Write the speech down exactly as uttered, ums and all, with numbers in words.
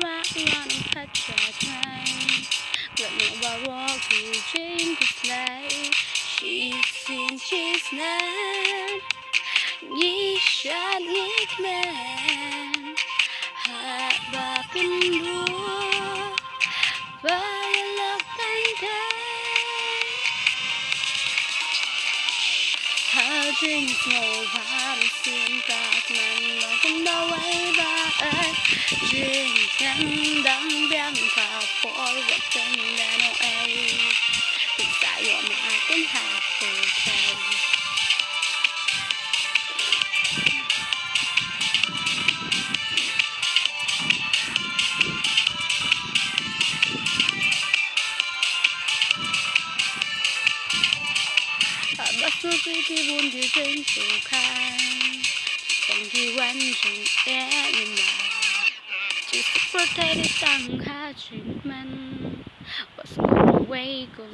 Ba wan ka cha kai. Glat no ba ro ki jing ki slai. Shi sin shi snan. Ngi shat ngi kmen. Ha ba pynduh. Ba lok tang kai. Ha jing snow ba sien ka kmen long kum da wai ba ai. Jing kan dang biang ka por wat kan da no ai. Kum sa yo ma kum ha ko kai. Ba su ki ki bun ki jing su kai. Tang ki wan jing e ni ma. Just to protect it tang ha jing man. Ba su wei kum